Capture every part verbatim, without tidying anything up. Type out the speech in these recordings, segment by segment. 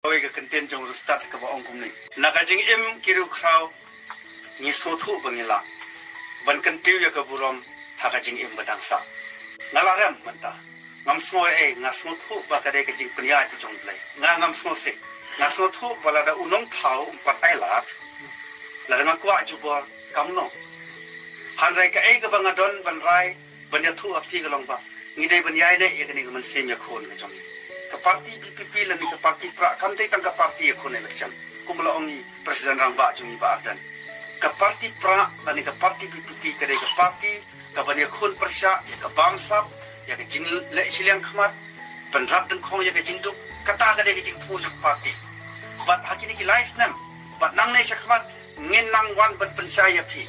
Kawei ka kyntien jong u riewstad kaba ong kumne. Na ka jingim ki riewkhraw ngi sngewthuh ba ngi lah ban kyntiew ïa ka burom ha ka jingim ba dang sah. Nga la rem mynta. Ngam sngew ei, nga sngewthuh ba ka dei ka jingpynïaid ka jong U Blei. Nga ngam sngewsih. Nga sngewthuh ba lada u nongthaw um pat ailad, lada nga kwah jubor, kam long. Hynrei kaei kaba nga don ban rai, ban ïathuh ha phi ka long ba ngi dei ban ïaineh ïa kane ka mynsiem ïakhun ka jong ngi. Ka parti V P P lane ka parti Prah kam dei tang ka parti ïakhun election, kumba la ong i President rangbah jong ngi Bah Ardent. Ka parti Prah lane ka parti V P P ka dei ka parti kaban ïakhun pyrshah ïa ka bamsap, ïa ka jingleh shiliang khmat, ban rap dyngkhong ïa ka jingduk. Kata ka dei ka jingthmu jong ka parti. Bad ha kine ki lai snem bad nangne shakhmat ngin nang wan ban pynshai ïa phi.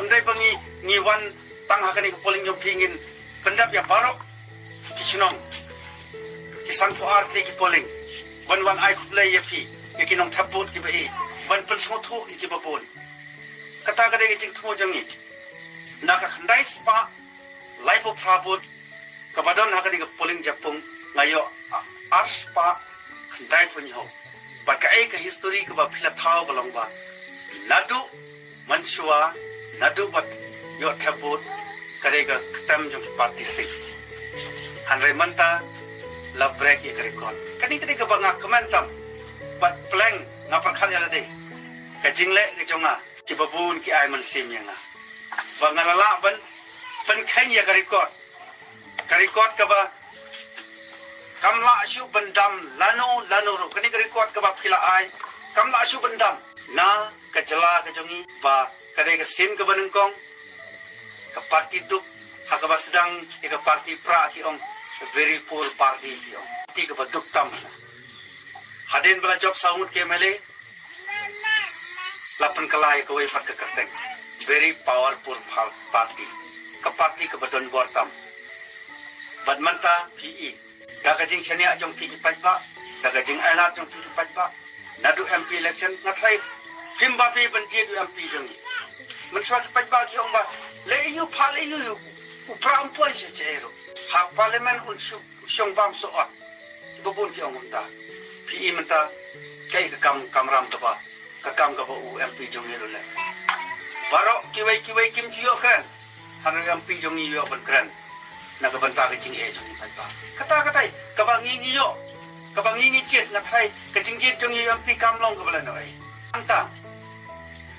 Ym dei ba ngi, ngi wan tang ha kane ka polling jong phi, ngin pyndep ïa baroh ki shnong, ki sanphew ar tylli ki polling, ban wan ai khublei ïa phi, ïa ki nongthep vote kiba ïeit, ban pynsngewthuh ïa kiba bun. Kata ka dei ka jingthmu jong ngi. Na ka khyndai spah laiphew phra vote kaba don ha kane ka polling japung, nga ïoh a-, ar spah khyndai phew hynñiew. Bad kaei ka history kaba phi la thaw ka long ba naduh mynshuwa, naduh ba ïoh thep vote, ka dei ka ktem jong ki party sing. Hynrei mynta la break ïa ka record. Kane ka dei kaba nga kmen tam. Bad pleng nga pyrkhat ïa lade. Ka jingleh ka jong nga, kiba bun ki ai mynsiem ïa nga ba nga la lah ban pynkheiñ ïa ka record. Ka record kaba kam lah shuh ban dam lano lano ruh. Kane ka record kaba phi la ai kam lah shuh ban dam. Na ka jylla ka jong ngi ba ka dei ka sien kaba nyngkong, ka parti duk, ha kaba sdang ïa ka parti Prah ki ong very poor party ki ong. Parti kaba duk tam. Hadien ba la jop saw ngut ki M L A, la pynkylla ïa kawei pat ka kyrteng very powerful par-, party. Ka party kaba don bor tam. Bad mynta phi i, da ka jingshaniah jong phi ki paidbah, da ka jingailad jong phi ki paidbah, naduh M P election nga tharai phim babe ban jied u M P jong ngi. Mynshuwa ki paidbah ki ong ba leh ïa u, phah leh ïa u, u Prah um poi sha sha ei ruh. Ha parliament un shu shong bam soh ot. Kiba bun ki ong kumta. Phi i mynta kaei ka kam kamram kaba, ka kam kaba u M P jong ngi ruh leh. Baroh kiwei kiwei kim ju ïoh kren. Hynrei u M P jong ngi ïoh ban kren na ka bynta ka jingeh jong ngi paidbah. Kata katai kaba ngi ngi ïoh, kaba ngi ngi jied, nga tharai ka jingjied jong ngi u M P kam long kaba lehnohei. Hangta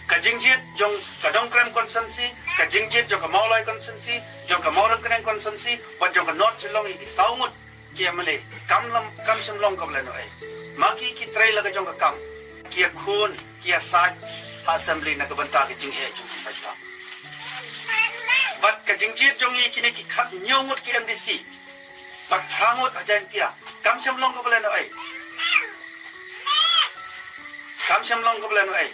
ka jingjied jong ka Nongkrem constituency, ka jingjied jong ka Mawlai constituency, jong ka Mawryngkneng constituency, bad jong ka North Shillong ïa ki saw ngut ki M L A kam lam, kam shym long kaba lehnohei. Ma ki ki trei la ka jong ka kam, ki ïakhun, ki ïasaid ha assembly na ka bynta ka jingeh jong ki paidbah. Bad ka jingjied jong ngi kine ki khathynñiew ngut ki M D C bad phra ngut ha Jaintia kam shym long kaba lehnohei. Kam shym long kaba lehnohei.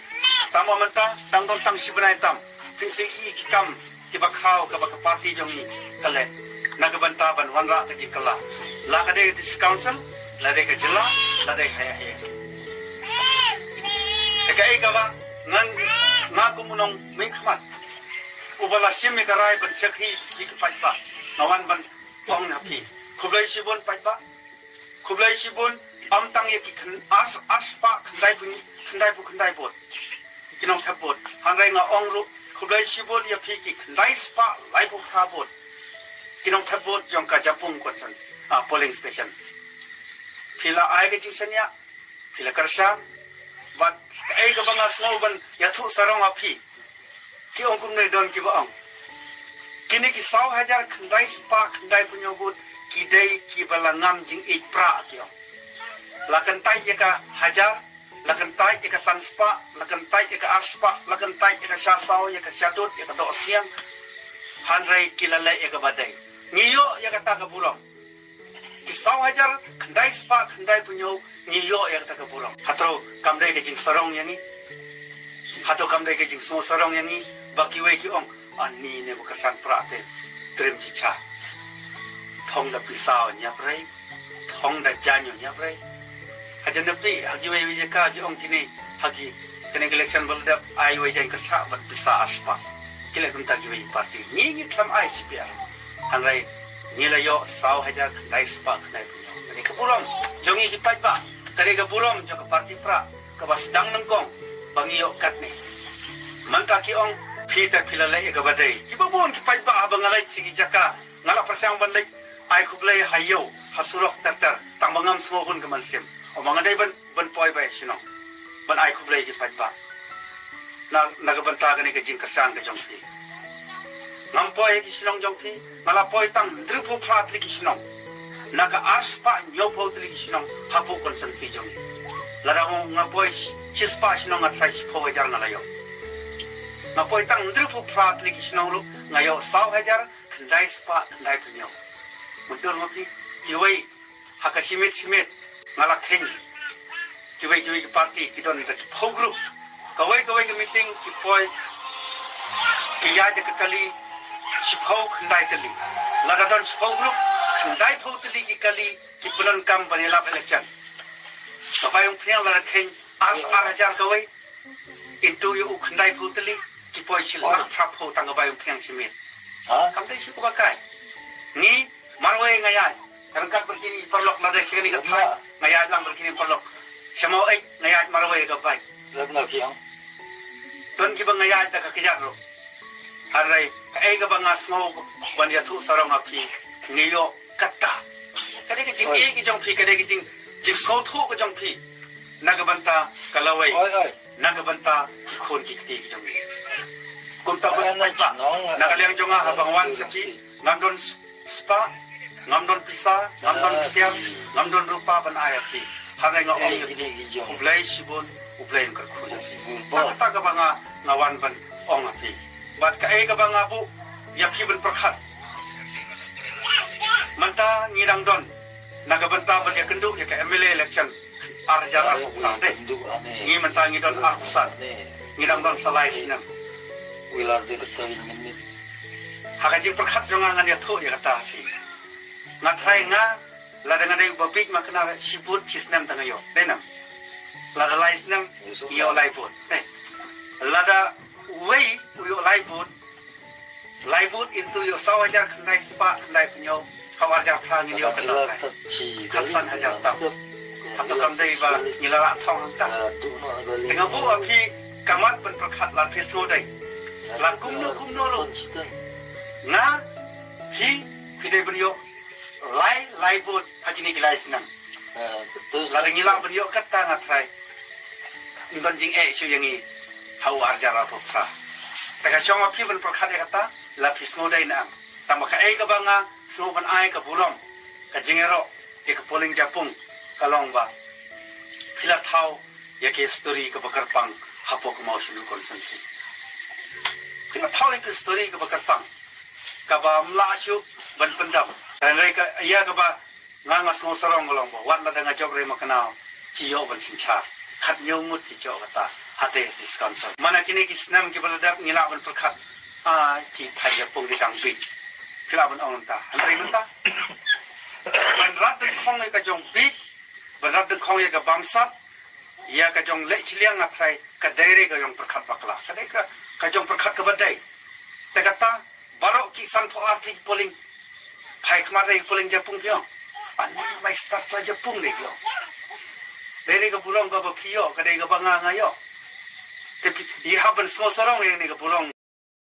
Tangba mynta dang don tang shi bnai tam, phin sa ïohi ki kam kiba khraw kaba ka party jong ngi ka leh na ka bynta ban wanrah ka jingkylla, la ka dei ka District Council, la dei ka jylla, la dei ha ïa hi. Te kaei kaba nga, nga kum u nongmihkhmat uba la shim ïa ka rai ban shakri ïa ki paidbah, nga wan ban ong ha phi, khublei shibun paidbah. Khublei shibun, ym tang ïa ki khyn-, ar, ar spah khyndai phew, khyndai phew khyndai vote ki nongthep vote. Hynrei nga ong ruh khublei shibun ïa phi ki khyndai spah laiphew phra vote ki nongthep vote jong ka Japung constituency, ah, polling station. Phi la ai ka jingshaniah, phi la kyrshan, bad kaei kaba nga sngew ban ïathuh sarong ha phi. Ki ong kumne, don kiba ong kine ki saw hajar khyndai spah khyndai phew hynñiew vote ki dei kiba la ngam jingïeit Prah ki ong. La kyntait ïa ka hajar, la kyntait ïa ka san spah, la kyntait ïa ka ar spah, la kyntait ïa ka sha saw, ïa ka sha dud, ïa ka dohsniang. Hynrei ki la leh ïa kaba dei. Ngi ïoh ïa kata ka burom. Ki saw hajar khyndai spah khyndai phew hynñiew ngi ïoh ïa kata ka burom. Hato kam dei ka jingsarong ïa ngi? Hato kam dei ka jingsngew sarong ïa ngi ba kiwei ki ong, ani ne ba ka san Prah te trim jicha. Thong da pisa ïa ngi ïa brei, thong da jaiñ ïa ngi ïa brei. Hajan da phi ha kiwei wei jaka ki ong kine ha ki, kane ka election ba la dep ai wei jaiñ ka sha ban pisa ar spah. Ki leh kumta kiwei party. Ngi ngi khlem ai C P R. Hynrei ngi la ïoh saw hajar khyndai spah khyndai phew hynñiew. Kane ka burom jong ngi ki paidbah. Ka dei ka burom jong ka party prah kaba sdang nyngkong ba ngi ïoh katne. Mynta ki ong phi te phi la leh ïa kaba dei. Kiba bun ki paidbah haba nga leit sha ki jaka nga la pyrshang ban leit ai khublei ha ïew ha surok ter ter tang ba ngam sngew hun ka mynsiem. Ong ba nga dei ban ban poi beit shnong ban ai khublei ki paidbah. Na na ka bynta kane ka jingkyrshan ka jong phi. Ngam poi ha ki shnong jong phi, nga la poi tang hynriewphew phra tylli ki shnong. Na ka arspah hynñiewphew tylli ki shnong hapoh constituency jong ngi. Lada nga poi shispah shnong nga tharai shiphew hajar nga la ïoh. Nga poi tang hynriewphew phra tylli ki shnong ruh nga ïoh saw hajar khyndai spah khyndai phew hynñiew. Mynta ma phi, iwei ha ka shimit shimit nga la kheiñ kiwei kiwei ki party ki don da ki phew group. Kawei kawei ka meeting ki poi ki ïaid da ka kali shiphew khyndai tylli. Lada don shiphew group, khyndai phew tylli ki kali ki pyndonkam ban ïalap election. Ka bai umphniang lada kheiñ ar ar hajar kawei into ïa u khyndai phew tylli ki poi shi lak phra phew tang ka bai umphniang shimit. Kam dei shu kaba kai. Ngi marwei nga ïaid. Ryngkat bad kine ki paralok lada sha kane ka thaiñ nga ïaid lang bad kine ki paralok. Sha Maweit nga ïaid marwei ka bai. Lada nga phiang. Don kiba nga ïaid da ka kjat ruh. Hynrei kaei kaba nga sngew ban ïathuh sarong ha phi, ngi ïoh kata. Ka dei ka jingïeit ka jong phi, ka dei ka jing jingsngewthuh ka jong phi. Na ka bynta ka lawei. Na ka bynta ki khun ki kti ki jong ngi. Kumta ba na ka liang jong nga haba nga wan sha phi, ngam don spah, ngam don pisa, ngam don ksiar, ngam don rupa ban ai ïa phi. Hynrei nga ong ïa phi, U Blei shibun, U Blei un kyrkhu ïa phi. Kata kaba nga nga wan ban ong ïa phi. Bad kaei kaba nga buh ïa phi ban pyrkhat. Mynta ngi dang don na ka bynta ban ïakynduh ïa ka M L A election ar hajar arphew phra te. Ngi mynta ngi don arphew san. Ngi dang don sa lai snem. Ha ka jingpyrkhat jong nga ngan ïathuh ïa kata ha phi. Nga tharai nga lada nga dei uba bieit ma kane shi vote shi snem tang ïoh. Dei nam. Lada lai snem ïoh lai vote. Lada uwei u ïoh lai vote, lai vote into ïoh saw hajar khyndai spah khyndai phew hynñiew, ha u ar hajar phra ngin ïoh khyndai. Khatsan hajar tam. Hato kam dei ba ngi la lah thong hangta. Te nga buh ha phi ka mat ban pyrkhat lada phi sngewdei. La kumno kumno ruh. Nga phi phi dei ban ïoh lai lai vote ha kine ki lai snem. Lada ngi lah ban ïoh kata nga tharai ym don jingeh shuh ïa ngi ha u ar hajar arphew phra. Te ka shong ha phi ban pyrkhat ïa kata, la phi sngewdei ne em. Tang ba kaei kaba nga sngew ban ai ka burom ka jingïaroh ïa ka Polling Japung ka long ba phi la thaw ïa ka histori kaba kyrpang hapoh ka Mawshynrut constituency. Phi la thaw ïa ka histori kaba kyrpang kaba ym lah shuh ban pyndam. Hynrei ka ïa kaba nga nga sngew sarong ka long ba wat lada nga jop re ma kynnoh, shi ïoh ban synshar. Khathynñiew ngut shi ïoh kata ha te district council. Mana kine ki snem kiba la dep ngi lah ban pyrkhat, ah, shi thaiñ Japung ki dang bieit. Phi lah ban ong mynta. Hynrei mynta ban rat dyngkhong ïa ka jong bieit, ban rat dyngkhong ïa ka bamsap, ïa ka jong leh shiliang nga tharai ka dei re ka jong pyrkhat bakla. Ka dei ka, ka jong pyrkhat kaba dei. Te kata baroh ki sanphew ar tylli ki polling. Phai khmat re ki polling Japung phi ong. Ani mai start la Japung re phi ong. Dei re ka burom kaba phi ïoh, ka dei kaba nga nga ïoh. Te phi, i hap ban sngew sarong ïa kane ka burom